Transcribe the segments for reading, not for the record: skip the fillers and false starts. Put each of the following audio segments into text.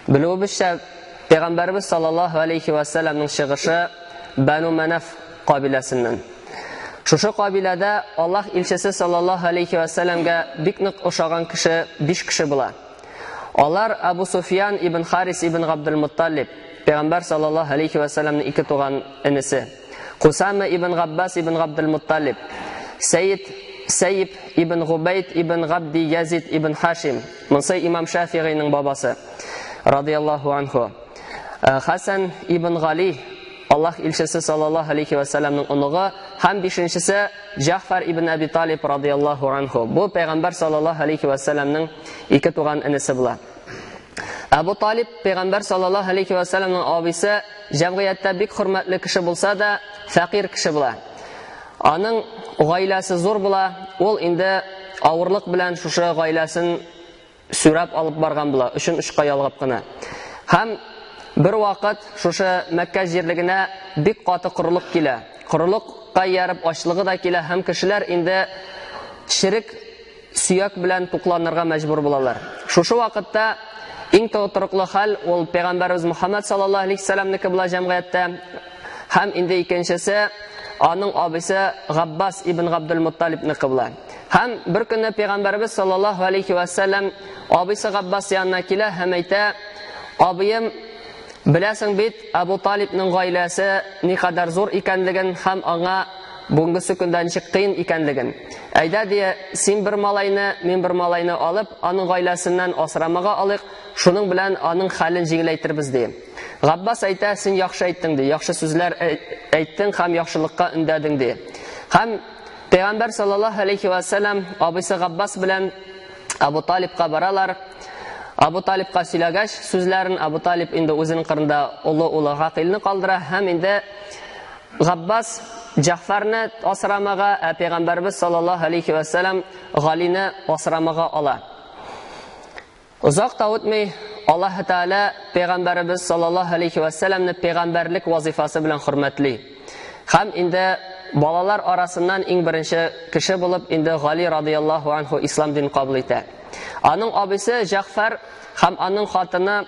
Белүебезчә, Пәйгамбәребез саллаллаһу алейхи ва сәлламның чыгышы Бану Манаф кабиләсеннән. Шушы кабиләдә Аллаһ илчесе саллаллаһу алейхи ва сәлламгә бик нык ошаган кеше 5 кеше була. Алар Абу Суфьян ибн Харис ибн Габдул Мутталиб, Пәйгамбәр саллаллаһу алейхи ва сәлламның ике туган энесе. Кусама ибн Габбас ибн Габдул Мутталиб, Сәйд Сәйб ибн Губайд ибн Габди Язид ибн Хашим, монсы имам Шафигыйның бабасы, радияллаһу анху. Хасан ибн Гали, Аллаһ илчесе саллаллаһу алейхи ва сәлламның оныгы, һәм бишенчесе Җәгъфәр ибн Әби Талиб радияллаһу анху. Бу пәйгамбәр саллаллаһу алейхи ва сәлламның ике туган энесе була. Әбу Талиб пәйгамбәр саллаллаһу алейхи ва сәлламның абыйсы, җәмгыятьтә бик хөрмәтле кеше булса да, фәкыйрь кеше була. Аның гаиләсе зур була, ул инде авырлык белән шушы гаиләсен сүрәп алып барган була, өчен очка ялгап кына. Һәм бер вакыт шушы Мәккә җирлегенә бик каты корылык килә. Корылыкка ияреп ачлыгы да килә һәм кешеләр инде черек сөяк белән тукланырга мәҗбүр булалар. Шушы вакытта иң тотрыклы хәл ул пәйгамбәребез Мухаммад саллаллаһу алейхи вәсәлләмнеке була җәмгыятьтә. Һәм инде икенчесе аның абыйсы Габбас ибн Габдул Мутталибнеке була. Һәм бер көнне пәйгамбәребез саллаллаһу алейхи вәсәлләм абыйсы Габбас янына килә һәм әйтә: "Абыем, беләсең бит, Абу Талибның гаиләсе никадәр зур икәнлеген һәм аңа бүгенгесе көндә ничек кыен икәнлеген. Әйдә, дия, син бер малайны, мин бер малайны алып, аның гаиләсеннән асрамага алыйк, шуның белән аның хәлен җиңеләйтербез, ди. Габбас әйтә, син яхшы әйттең, ди, яхшы сүзләр әйттең һәм яхшылыкка өндәдең, ди. Һәм Пәйгамбәр саллаллаһу алейхи ва сәлләм абыйсы Габбас белән Абу Талибка баралар. Абу Талибка сөйләгәч сүзләрен, Абу Талиб инде үзенең кырында олы улы Гакыйлны калдыра һәм инде Габбас Җәгъфәрне асрамага, ә пәйгамбәрбез саллаллаһу алейхи ва сәлләм Галине асрамага ала. Озак та үтми, Аллаһ Тәгалә пәйгамбәребез саллаллаһу алейхи ва сәлләмне пәйгамбәрлек вазифасы белән хөрмәтли. Һәм инде балалар арасыннан иң беренче кеше булып инде Гали радияллаһу анху ислам динен кабул итә. Аның абыйсы Җәгъфәр һәм аның хатыны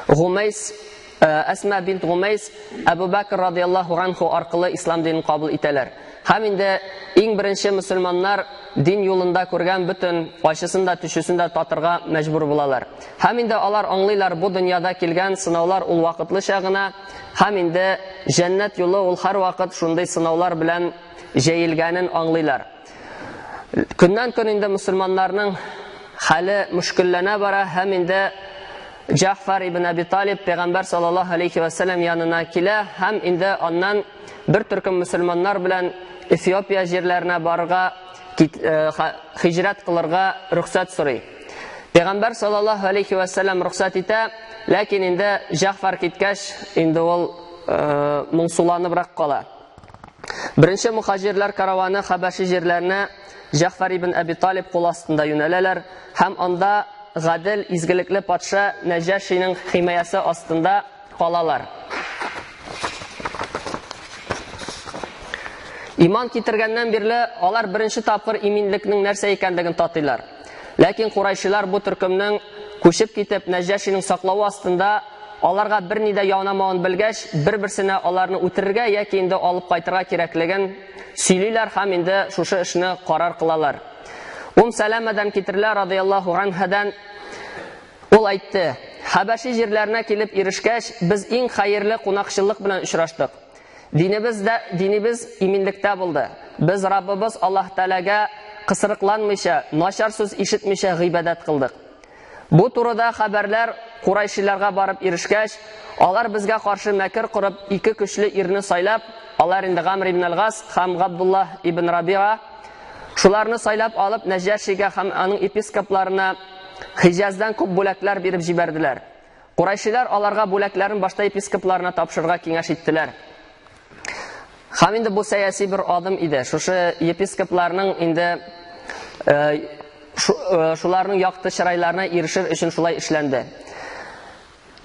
Гумайс Әсма бинт Гумайс Әбу Бәкр радияллаһу анху аркылы ислам динен кабул итәләр. Һәм инде иң беренче мөселманнар дин юлында күргән бөтен ачысын да, төчесен дә татырга мәҗбүр булалар. Һәм инде алар аңлыйлар, бу дөньяда килгән сынаулар ул вакытлыча гына, һәм инде җәннәт юлы ул һәрвакыт шундый сынаулар белән җәелгәнен аңлыйлар. Көннән көн инде мөселманнарның хәле мөшкелләнә бара һәм инде Җәгъфәр ибн Әби Талиб пәйгамбәр саллаллаһу алейхи ва сәлләм янына килә һәм инде аннан бер төркем мөселманнар белән Эфиопия җирләренә барырга, хиҗрәт кылырга рөхсәт сорый. Пәйгамбәр саллаллаһу алейхи ва сәлләм рөхсәт итә, ләкин инде Җәгъфәр киткәч, инде ул моңсуланыбрак кала. Беренче мухаҗирләр караваны Хәбәши җирләренә Җәгъфәр ибн Әби Талиб кул астында юнәләләр һәм анда гадел, изгелекле патша Нәҗәшинең химаясы астында калалар. Иман китергәннән бирле алар беренче тапкыр иминлекнең нәрсә икәнлеген татыйлар. Ләкин курайшилар бу төркемнең күчеп китеп Нәҗәшинең саклавы астында аларга берни дә янамавын белгәч, бер-берсенә аларны үтерергә яки инде алып кайтырга кирәклеген сөйлиләр һәм инде шушы эшне карар кылалар. Ум Сәләмәдән китерелә радыяллаһу анһадан ул әйтте: Хәбәши җирләренә килеп ирешкәч, без иң хәерле кунакчыллык белән очраштык. Динебез дә, динебез иминлектә булды. Без Раббыбыз Аллаһ Тәгаләгә кысрыкланмыйча, начар сүз ишетмичә гыйбадәт кылдык. Бу турыда хәбәрләр Курайшиларга барып ирешкәч, алар безгә каршы мәкер корып, ике көчле ирне сайлап, алар инде Гамр ибн Аль-Гас һәм Габдуллаһ ибн Рабига, шуларны сайлап алып, Нәҗәшигә һәм аның епископларына Хиҗаздан күп бүләкләр биреп җибәрделәр. Курайшилар аларга бүләкләрен башта епископларына тапшырырга киңәш иттеләр. Һәм инде бу сәяси бер адым иде. Шушы епископларның инде шуларның якты чырайларына ирешер өчен шулай эшләнде.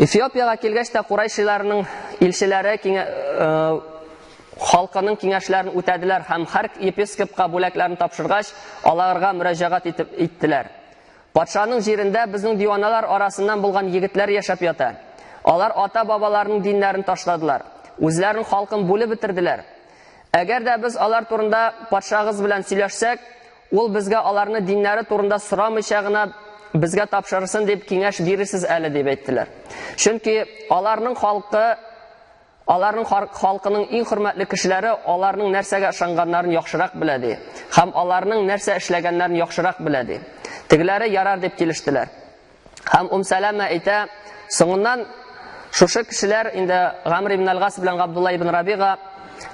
Эфиопиягә килгәч тә Курайшиларның илчеләре халкының киңәшләрен үтәделәр һәм һәр епископка бүләкләрен тапшыргач, аларга мөрәҗәгать итеп иттеләр. Патшаның җирендә безнең диваналар арасыннан булган егетләр яшәп ята. Алар ата-бабаларының диннәрен ташладылар. Үзләренең халкын бүлеп бетерделәр. Әгәр дә без алар турында патшагыз белән сөйләшсәк, ул безгә аларны диннәре турында сорамыйча гына безгә тапшырсын дип киңәш бирерсез әле, дип әйттеләр. Чөнки аларның халкы, аларның халкының иң хөрмәтле кешеләре аларның нәрсәгә ышанганнарын яхшырак белә, ди. Һәм аларның нәрсә эшләгәннәрен яхшырак белә, ди. Тегеләре ярар дип килештеләр. Һәм Ум Сәләмә әйтә, соңыннан шушы кешеләр инде Гамр ибн Алгас белән Габдулла ибн Рабига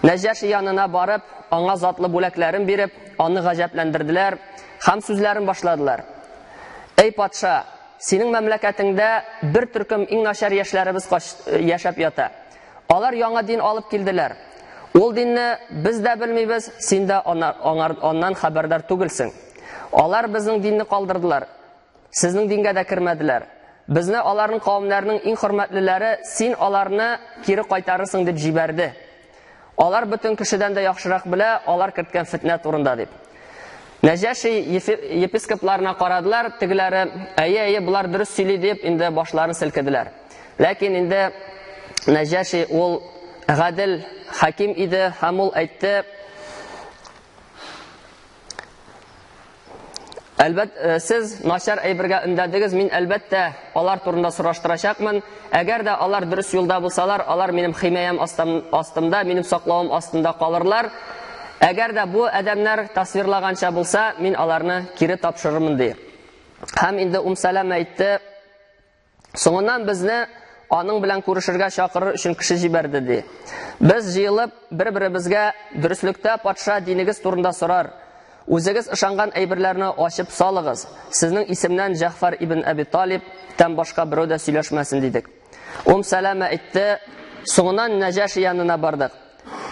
Нәҗәши янына барып, аңа затлы бүләкләрен биреп, аны гаҗәпләндерделәр һәм сүзләрен башладылар. Эй патша, синең мәмләкәтеңдә бер төркем иң начар яшьләребез яшәп ята. Алар яңа дин алып килделәр. Ул динне без дә белмибез, син дә аннан хәбәрдар түгелсең. Алар безнең динне калдырдылар. Сезнең дингә дә кермәделәр. Безне аларның кавемнәренең иң хөрмәтлеләре, син аларны кире кайтарырсың дип җибәрде. Алар бөтен кешедән дә яхшырак белә, алар керткән фетнә турында дип. Нәҗәши епископларына карадылар, тегеләре, әйе, әйе, болар дөрес сөйли дип, инде башларын селкеделәр. Ләкин инде Нәҗәши ул гадел хаким иде һәм ул әйтте, Әлбәт, э, сез начар әйбергә өндәдегез, мин әлбәттә алар турында сораштырачакмын. Әгәр дә алар дөрес юлда булсалар, алар минем химаям астында, минем саклавым астында калырлар. Әгәр дә бу адәмнәр тасвирлаганча булса, мин аларны кире тапшырырмын ди. Һәм инде Ум Сәләмә әйтте, Соңыннан безне аның белән күрешергә чакырыр өчен кеше җибәрде, ди. Без җыелып, бер-беребезгә дөреслектә патша динегез турында сорар. Үзегез ышанган әйберләрне ачып салыгыз. Сезнең исемнән Җәгъфәр ибн Әби Талиб тән башка берәү дә сөйләшмәсен, дидек. Ум Сәләмә әйтте, соңыннан Нәҗәши янына бардык.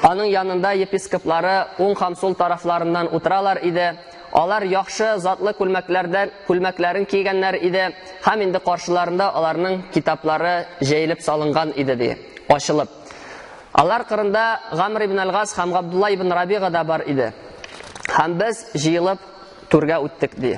Аның янында епископлары уң һәм сул тарафларыннан утыралар иде. Алар яхшы затлы күлмәкләрдән күлмәкләрен кигәннәр иде һәм инде каршыларында аларның китаплары җәелеп салынган иде ди, ачылып. Алар кырында Гамр ибн Алгас һәм Габдулла ибн Рабига да бар иде. Һәм без җыелып түргә үттек ди.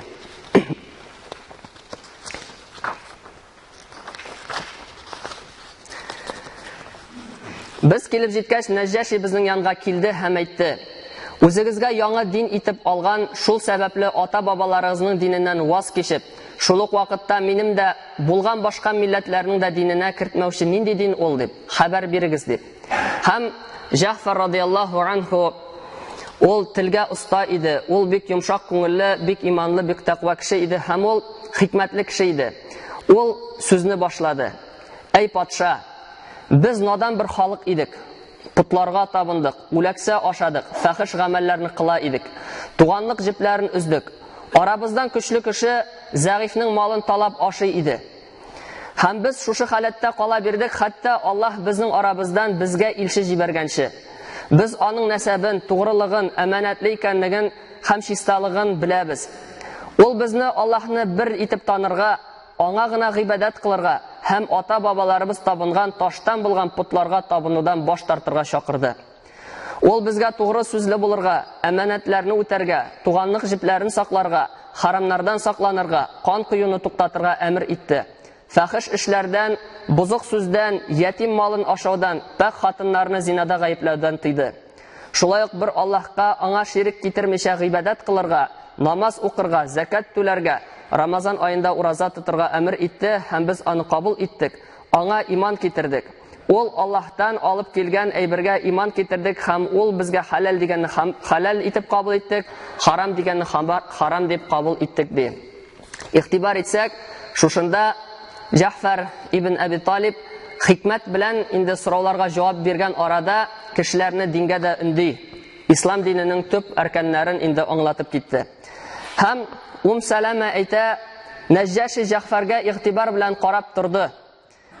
Без килеп җиткәч, Нәҗҗәши безнең янга килде һәм әйтте: Үзегезгә яңа дин итеп алган, шул сәбәпле ата-бабаларыгызның диненнән ваз кичеп, шул ук вакытта минем дә, булган башка милләтләрнең дә диненә кертмәүче нинди дин ул дип, хәбәр бирегез дип. Һәм Җәгъфәр радыяллаһу анһу ул телгә оста иде, ул бик йомшак күңелле, бик иманлы, бик тәкъва кеше иде һәм ул хикмәтле кеше иде. Ул сүзне башлады. Әй патша, без надан бер халык идек. Потларга табындык, үләксә ашадык, фәхеш гамәлләрне кыла идек. Туганлык җепләрен өздек. Арабыздан көчле кеше зәгыйфьнең малын талап ашый иде. Һәм без шушы халәттә кала бирдек, хәтта Аллаһ безнең арабыздан безгә илче җибәргәнче. Без аның нәсәбен, тугрылыгын, әманәтле икәнлеген һәм чисталыгын беләбез. Ул безне Аллаһны бер итеп танырга, аңа гына гыйбадәт кылырга һәм ата-бабаларыбыз табынган таштан булган потларга табынудан баш тартырга чакырды. Ул безгә тугры сүзле булырга, әманәтләрне үтәргә, туганлык җепләрен сакларга, харамнардан сакланырга, кан коюны туктатырга әмер итте. Фәхеш эшләрдән, бозык сүздән, ятим малын ашаудан, пакь хатыннарны зинада гаепләүдән тыйды. Шулай ук бер Аллаһка аңа ширек китермичә гыйбадәт кылырга, намаз укырга, зәкят түләргә, Рамазан аенда ураза тотырга әмер итте һәм без аны кабул иттек, аңа иман китердек. Ул Аллаһтан алып килгән әйбергә иман китердек һәм ул безгә хәләл дигәнне хәләл итеп кабул иттек, харам дигәнне харам дип кабул иттек ди. Игътибар итсәк, шушында Җәгъфәр ибн Әби Талиб хикмәт белән инде сорауларга җавап биргән арада кешеләрне дингә дә өнди. Ислам диненең төп әркәннәрен инде аңлатып китте. Һәм Ум Сәләмә әйтә, Нәҗҗәши Җәгъфәргә игътибар белән карап торды.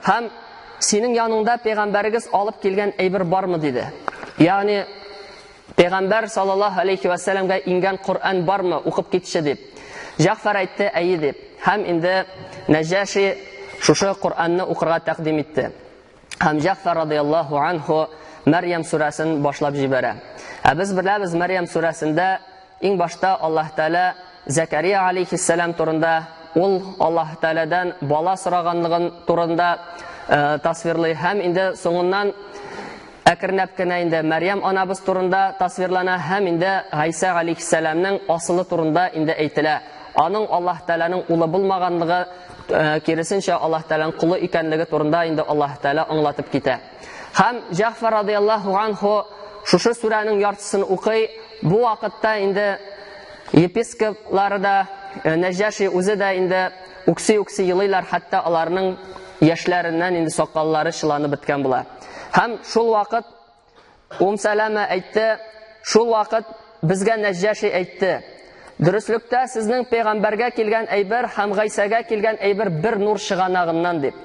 Һәм синең яныңда пәйгамбәрегез алып килгән әйбер бармы диде. Ягъни пәйгамбәр саллаллаһу алейхи ва сәлламгә иңгән Коръән бармы, укып китче дип. Җәгъфәр әйтте, әйе дип. Һәм инде Нәҗәши шушы Коръәнне укырга тәкъдим итте. Һәм Җәгъфәр радияллаһу анху Мәрьям сүрәсен башлап җибәрә. Ә без беләбез, Мәрьям сүрәсендә иң башта Аллаһ Тәгалә Зәкәрия алейхиссәлам турында ул Аллаһ Тәгаләдән бала сораганлыгын турында тасвирлый һәм инде соңыннан әкренләп кенә инде Мәрьям анабыз турында тасвирлана һәм инде Гайсә галәйһиссәламнең асылы турында инде әйтелә. Аның Аллаһ Тәгаләнең улы булмаганлыгы, киресенчә Аллаһ Тәгаләнең колы икәнлеге турында инде Аллаһ Тәгалә аңлатып китә. Һәм Җәгъфәр радыяллаһу анху шушы сүрәнең яртысын укый. Бу вакытта инде епископлары да, Нәҗәши үзе дә инде үкси-үкси елыйлар, хәтта аларның яшьләреннән инде сакаллары чыланып беткән була. Һәм шул вакыт Ум Сәләмә әйтте, шул вакыт безгә Нәҗҗәши әйтте. Дөреслектә сезнең пәйгамбәргә килгән әйбер һәм Гайсәгә килгән әйбер бер нур чыганагыннан дип.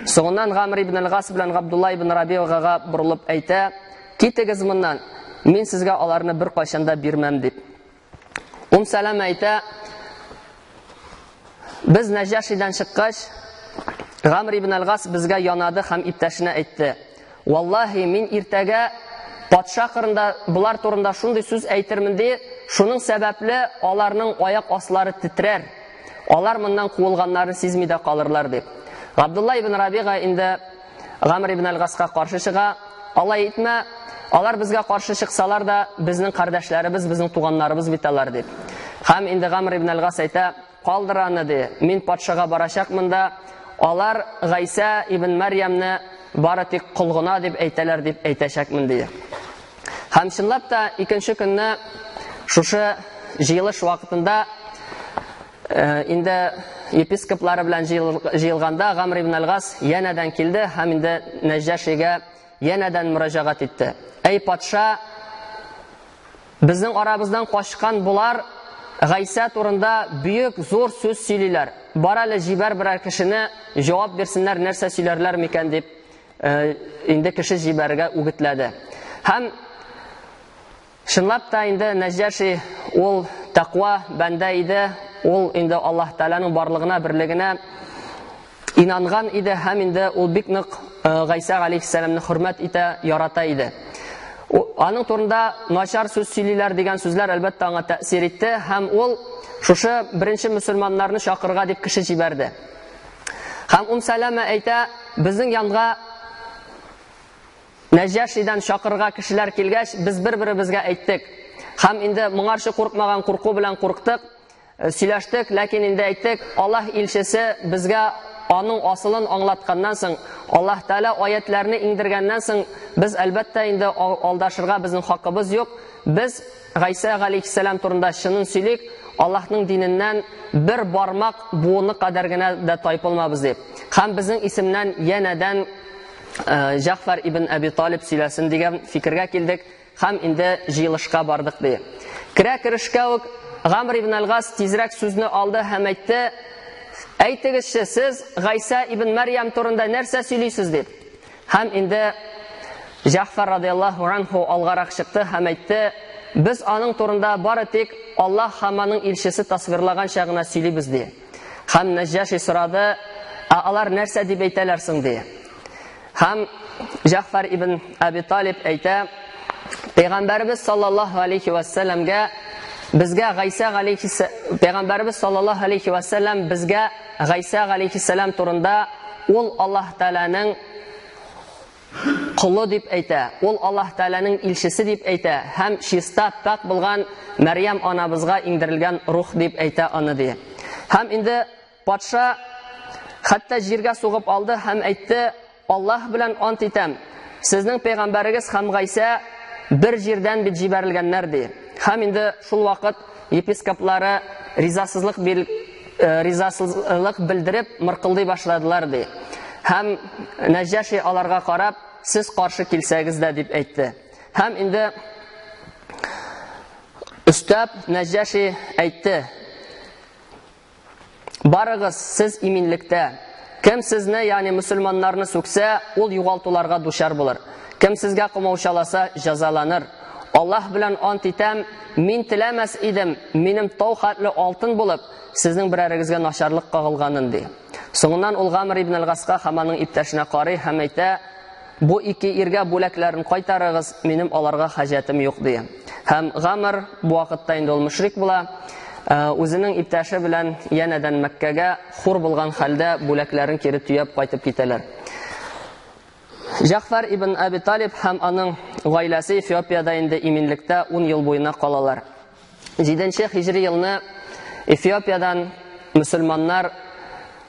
Соңыннан Гамр ибн Алгас белән Габдулла ибн Рабиғага борылып әйтә, китегез моннан, мин сезгә аларны бер кайчан да бирмәм дип. Ум Сәләмә әйтә, без Нәҗәшидән чыккач, Гамр ибн Алгас безгә янады һәм иптәшенә әйтте. Валлаһи, мин иртәгә патша кырында болар турында шундый сүз әйтермен ди, шуның сәбәпле аларның аяк аслары тетрәр. Алар моннан куылганнарын сизми дә калырлар дип. Габдулла ибн Рабига инде Гамр ибн Алгаска каршы чыга. Алай итмә, алар безгә каршы чыксалар да, безнең кардәшләребез, безнең туганнарыбыз бит алар дип. Һәм инде Гамр ибн Алгас әйтә, калдыр аны ди, мин патшага барачакмын да, алар Гайсә ибн Мәрьямне бары тик кол гына дип әйтәләр дип әйтәчәкмен ди. Һәм чынлап та икенче көнне шушы җыелыш вакытында инде епископлары белән җыелганда Гамр ибн Алгас янәдән килде һәм инде Нәҗҗәшигә янәдән мөрәҗәгать итте. Әй патша, безнең арабыздан качкан болар Гайсә турында бөек зур сүз сөйлиләр. Бар әле җибәр берәр кешене, җавап бирсеннәр, нәрсә сөйләрләр микән дип инде кеше җибәрергә үгетләде. Һәм Чынлап та инде Нәҗҗәши ул тәкъва бәндә иде, ул инде Аллаһ Тәгаләнең барлыгына, берлегенә инанган иде һәм инде ул бик нык Гайсә галәйһиссәламне хөрмәт итә, ярата иде. Аның турында начар сүз сөйлиләр дигән сүзләр әлбәттә аңа тәэсир итте һәм ул шушы беренче мөселманнарны чакырырга дип кеше җибәрде. Һәм Ум Сәләмә әйтә, безнең янга Нәҗәшидән чакырырга кешеләр килгәч, без бер-беребезгә әйттек. Һәм инде моңарчы куркмаган курку белән курктык, сөйләштек, ләкин инде әйттек, Аллаһ илчесе безгә аның асылын аңлатканнан соң, Аллаһ Тәгалә аятләрне иңдергәннән соң, без әлбәттә инде алдашырга безнең хакыбыз юк. Без Гайсә галәйһиссәлам турында чынын сөйлик, Аллаһның диненнән бер бармак буыны кадәр генә дә тайпылмабыз дип. Һәм безнең исемнән янәдән Җәгъфәр ибн Әби Талиб сөйләсен дигән фикергә килдек һәм инде җыелышка бардык ди. Керә керешкә үк Гамр ибн Алгас тизрәк сүзне алды һәм әйтте: "Әйтегезче, сез Гайсә ибн Мәрьям турында нәрсә сөйлисез?" дип. Һәм инде Җәгъфәр радияллаһу анху алгарак чыкты һәм әйтте: "Без аның турында бары тик Аллаһ һәм аның илчесе тасвирлаганча гына сөйлибез" ди. Һәм Нәҗҗаши сорады, ә алар нәрсә дип әйтәләр соң ди. Һәм Җәгъфәр ибн Әби Талиб әйтә, Пәйгамбәребез саллаллаһу алейхи ва сәлламгә безгә Гайсә галейхис Пәйгамбәребез саллаллаһу алейхи ва сәллам безгә Гайсә галейхиссәлам турында ул Аллаһ Тәгаләнең колы дип әйтә, ул Аллаһ Тәгаләнең илчесе дип әйтә һәм чиста, пакь булган Мәрьям анабызга иңдерелгән рух дип әйтә аны ди. Һәм инде патша хәтта җиргә сугып алды һәм әйтте, Аллаһ белән ант итәм, сезнең пәйгамбәрегез һәм Гайсә бер җирдән бит җибәрелгәннәр ди. Һәм инде шул вакыт епископлары ризасызлык бил, ризасызлык белдереп мыркылдый башладылар ди. Һәм Нәҗәши аларга карап, сез каршы килсәгез дә дип әйтте. Һәм инде өстәп Нәҗәши әйтте, Барыгыз, сез иминлектә. Кем сезне, ягъни мөселманнарны сүксә, ул югалтуларга дучар булыр. Кем сезгә комаучаласа, җәзаланыр. Аллаһ белән ант итәм, мин теләмәс идем, минем тау хәтле алтын булып, сезнең берәрегезгә начарлык кагылганын, ди. Соңыннан ул Гамр ибн аль-Гаска һәм аның иптәшенә карый һәм әйтә, бу ике иргә бүләкләрен кайтарыгыз, минем аларга хаҗәтем юк, ди. Һәм Гамр бу вакытта инде ул мөшрик була. үзенең иптәше белән янәдән Мәккәгә хур булган хәлдә бүләкләрен кире төяп кайтып китәләр. Җәгъфәр ибн Әби Талиб һәм аның гаиләсе Эфиопиядә инде иминлектә 10 ел буена калалар. 7 хиҗри елны Эфиопиядән мөселманнар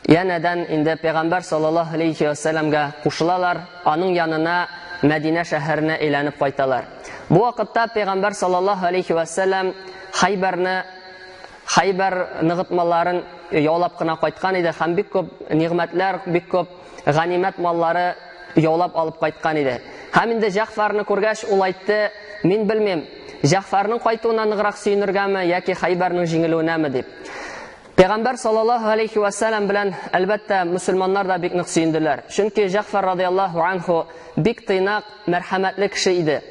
янәдән инде пәйгамбәр саллаллаһу алейхи ва сәлламгә кушылалар, аның янына Мәдинә шәһәренә әйләнеп кайталар. Бу вакытта пәйгамбәр саллаллаһу алейхи ва сәллам Хайбәрне Хайбәр ныгытмаларын яулап кына кайткан иде һәм бик күп нигъмәтләр, бик күп ганимәт маллары яулап алып кайткан иде. Һәм инде Җәгъфәрне күргәч, ул әйтте, мин белмим, Җәгъфәрнең кайтуына ныграк сөенергәме яки Хайбәрнең җиңелүенәме дип. Пәйгамбәр саллаллаһу алейхи ва сәлләм белән, әлбәттә, мөселманнар да бик нык сөенделәр. Чөнки Җәгъфәр радияллаһу анху бик тыйнак, мәрхәмәтле кеше иде.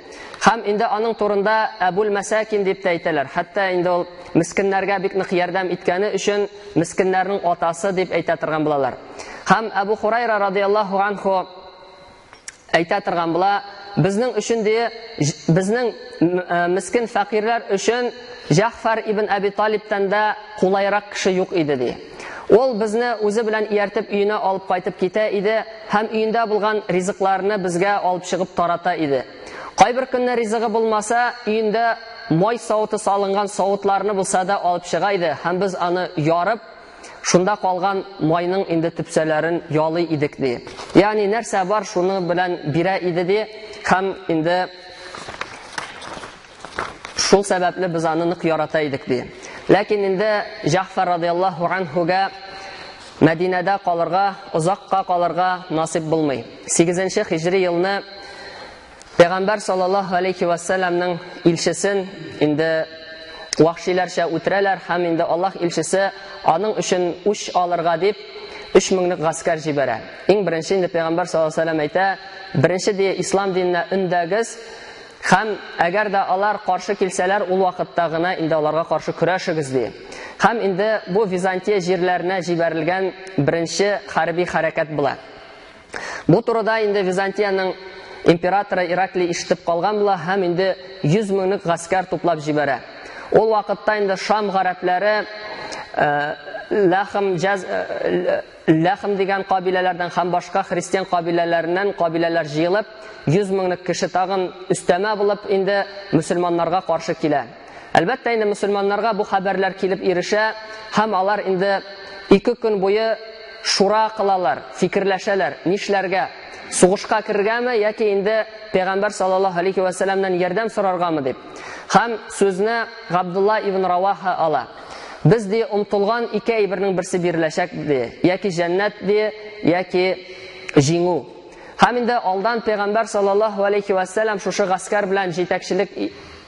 Һәм инде аның турында Әбул Мәсәкин дип тә әйтәләр. Хәтта инде ул мескеннәргә бик нык ярдәм иткәне өчен мескеннәрнең атасы дип әйтә торган булалар. Һәм Әбу Хурайра радияллаһу анху әйтә торган була, безнең өчен ди, безнең мискен фәкыйрьләр өчен Җәгъфәр ибн Әби Талибтан да кулайрак кеше юк иде ди. Ул безне үзе белән ияртеп өенә алып кайтып китә иде һәм өендә булган ризыкларны безгә алып чыгып тарата иде. Кайбер көнне ризыгы булмаса, өендә май савыты салынган савытларны булса да алып чыга иде һәм без аны ярып, шунда калган майның инде төпсәләрен ялый идек ди. Ягъни нәрсә бар, шуны белән бирә иде ди һәм инде шул сәбәпле без аны нык ярата идек ди. Ләкин инде Җәгъфәр радияллаһу анһуга Мәдинәдә калырга, озакка калырга насыйп булмый. 8 хиҗри елны Пәйгамбәр саллаллаһу алейхи ва сәлламның илчесен инде вахшиләрчә үтерәләр һәм инде Аллаһ илчесе аның өчен үч алырга дип 3000лек гаскәр җибәрә. Иң беренче инде Пәйгамбәр саллаллаһу алейхи ва сәллам әйтә, беренче ди ислам диненә өндәгез һәм әгәр дә алар каршы килсәләр, ул вакытта гына инде аларга каршы көрәшегез ди. Һәм инде бу Византия җирләренә җибәрелгән беренче хәрби хәрәкәт була. Бу турыда инде Византиянең императоры Ираклий ишетеп калган була һәм инде 100 меңлек гаскәр туплап җибәрә. Ул вакытта инде Шам гарәпләре Лахм, Джаз, Лахм дигән кабиләләрдән һәм башка христиан кабиләләреннән кабиләләр җыелып, 100 меңлек кеше тагын өстәмә булып инде мөселманнарга каршы килә. Әлбәттә инде мөселманнарга бу хәбәрләр килеп ирешә һәм алар инде 2 көн буе шура кылалар, фикерләшәләр, нишләргә? Сугышка керергәме яки инде Пәйгамбәр саллаллаһу алейхи ва сәлламнән ярдәм сораргамы дип. Һәм сүзне Габдулла ибн Раваха ала. Без ди омтылган ике әйбернең берсе биреләчәк ди, яки җәннәт ди, яки җиңү. Һәм инде алдан Пәйгамбәр саллаллаһу алейхи ва сәллам шушы гаскәр белән җитәкчелек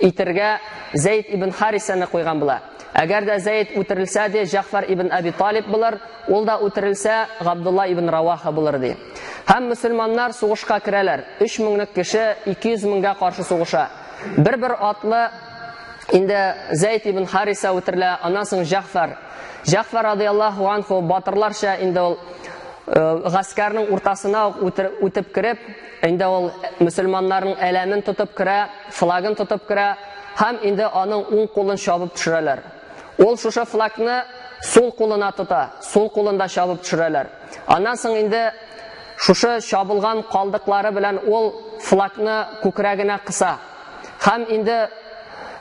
итергә Зәйд ибн Харисаны куйган була. Әгәр дә Зәйд үтерелсә ди, Җәгъфәр ибн Әби Талиб булыр, ул да үтерелсә, Габдулла ибн Раваха булыр ди. Һәм мөселманнар сугышка керәләр. 3 меңлек кеше 200 меңгә каршы сугыша. Бер-бер атлы инде Зәйд ибн Хариса үтерелә, аннан соң Җәгъфәр. Җәгъфәр радияллаһу анху батырларча инде ул гаскәрнең уртасына ук үтеп кереп, инде ул мөселманнарның әләмен тотып керә, флагын тотып керә һәм инде аның уң кулын чабып төшерәләр. Ул шушы флагны сул кулына тота, сул кулында чабып төшерәләр. Аннан соң инде шушы чабылган калдыклары белән ул флагны күкрәгенә кыса. Һәм инде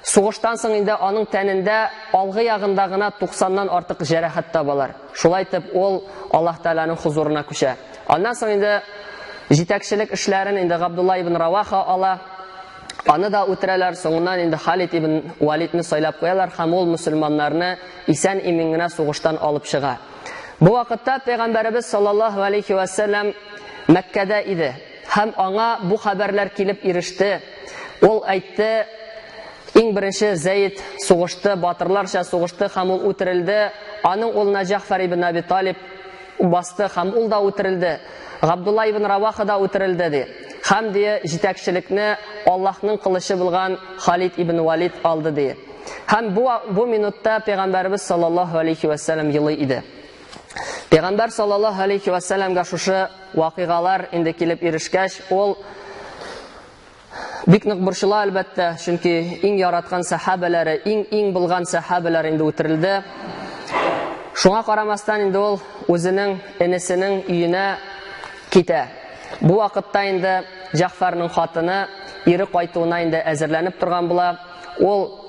сугыштан соң инде аның тәнендә алгы ягында гына 90-нан артык җәрәхәт табалар. Шулай итеп ул Аллаһ Тәгаләнең хузурына күчә. Аннан соң инде җитәкчелек эшләрен инде Габдулла ибн Раваха ала. Аны да үтерәләр, соңыннан инде Халид ибн Валидны сайлап куялар һәм ул мөселманнарны исән-имин генә сугыштан алып чыга. Бу вакытта Пәйгамбәребез саллаллаһу алейхи ва сәлләм Мәккәдә иде һәм аңа бу хәбәрләр килеп иреште. Ул әйтте, иң беренче Зәйд сугышты, батырларча сугышты һәм ул үтерелде. Аның улына Җәгъфәр ибн Әби Талиб басты һәм ул да үтерелде. Габдулла ибн Раваха да үтерелде ди. Һәм ди җитәкчелекне Аллаһның кылычы булган Халид ибн Валид алды ди. Һәм бу минутта Пәйгамбәребез саллаллаһу алейхи ва сәлләм елый иде. Пәйгамбәр саллаллаһу алейхи ва сәлләмгә шушы вакыйгалар инде килеп ирешкәч, ул Бик нык борчыла, әлбәттә, чөнки иң яраткан сәхабәләре, иң-иң булган сәхабәләр инде үтерелде. Шуңа карамастан инде ул үзенең энесенең өенә китә. Бу вакытта инде Җәгъфәрнең хатыны ире кайтуына инде әзерләнеп торган була. Ул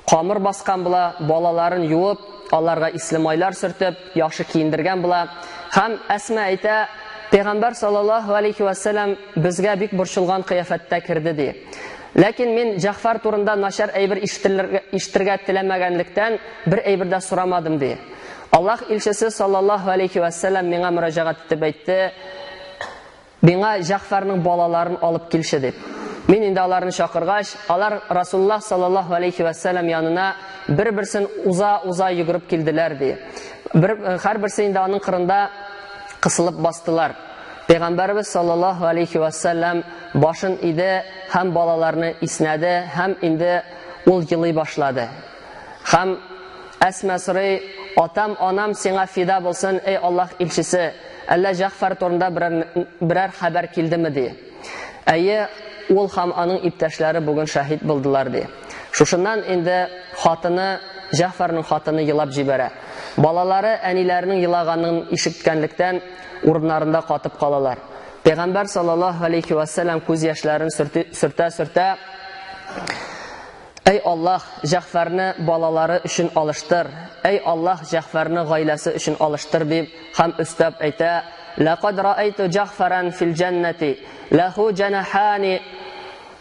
Камыр баскан була, балаларын юып, аларга исле майлар сөртеп, яхшы киендергән була. Һәм Әсма әйтә, Пәйгамбәр саллаллаһу алейхи ва сәлләм безгә бик борчылган кыяфәттә керде, ди. Ләкин мин Җәгъфәр турында начар әйбер ишетергә теләмәгәнлектән, бер әйбер дә сорамадым, ди. Аллаһ илчесе саллаллаһу алейхи ва сәлләм миңа мөрәҗәгать итеп әйтте, Миңа Җәгъфәрнең балаларын алып килче, дип. Мин инде аларны чакыргач, алар Расулуллаһ саллаллаһу алейхи вә сәлләм янына бер-берсен уза-уза йөгереп килделәр, ди. Бер, һәрберсе инде аның кырында кысылып бастылар. Пәйгамбәребез саллаллаһу алейхи вә сәлләм башын иде һәм балаларны иснәде һәм инде ул елый башлады. Һәм Әсма сорый, Атам, анам сиңа фида булсын, эй Аллаһ илчесе, әллә Җәгъфәр турында берәр, берәр хәбәр килдеме, ди. Әйе, ул һәм аның иптәшләре бүген шәһид булдылар, ди. Шушыннан инде хатыны, Җәгъфәрнең хатыны елап җибәрә. Балалары әниләренең елаганын ишеткәнлектән урыннарында катып калалар. Пәйгамбәр саллаллаһу алейхи ва сәлләм күз яшьләрен сөртә-сөртә, Әй Аллаһ, Җәгъфәрне балалары өчен алыштыр, әй Аллаһ, Җәгъфәрне гаиләсе өчен алыштыр, дип һәм өстәп әйтә, Ләкад раәйту Җәгъфәрән фил җәннәти, ләһу җәнәхани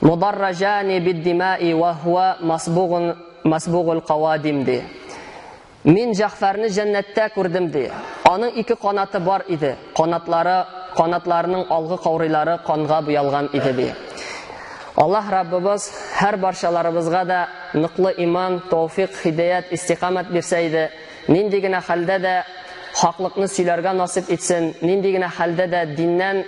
мударраҗани биддимаи вә һуә масбугун масбугул кавадим, ди. Мин Җәгъфәрне җәннәттә күрдем, ди. Аның ике канаты бар иде, канатлары, канатларының алгы каурыйлары канга буялган иде, ди. Аллаһ Раббыбыз һәр барчаларыбызга да ныклы иман, тәүфик, хидәят, истикамәт бирсә иде. Нинди генә хәлдә дә хаклыкны сөйләргә насыйп итсен, нинди генә хәлдә дә диннән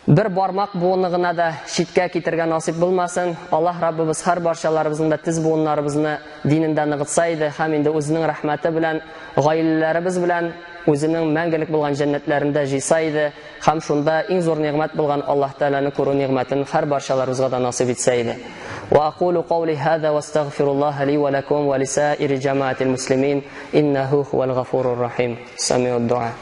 Бер бармак буыны гына да читкә китергә насыйп булмасын. Аллаһ Раббыбыз һәр барчаларыбызның да тез буыннарыбызны динендә ныгытса иде һәм инде үзенең рәхмәте белән гаиләләребез белән үзенең мәңгелек булган җәннәтләрендә җыйса иде һәм шунда иң зур нигъмәт булган Аллаһ Тәгаләне күрү нигъмәтен һәр барчаларыбызга да насыйп итсә иде. Ва акулу каули һаза ва астагфируллаһа ли ва лакум ва лисаири җамаатил муслимин иннаху хуал гафурур рахим. Самиуд дуа.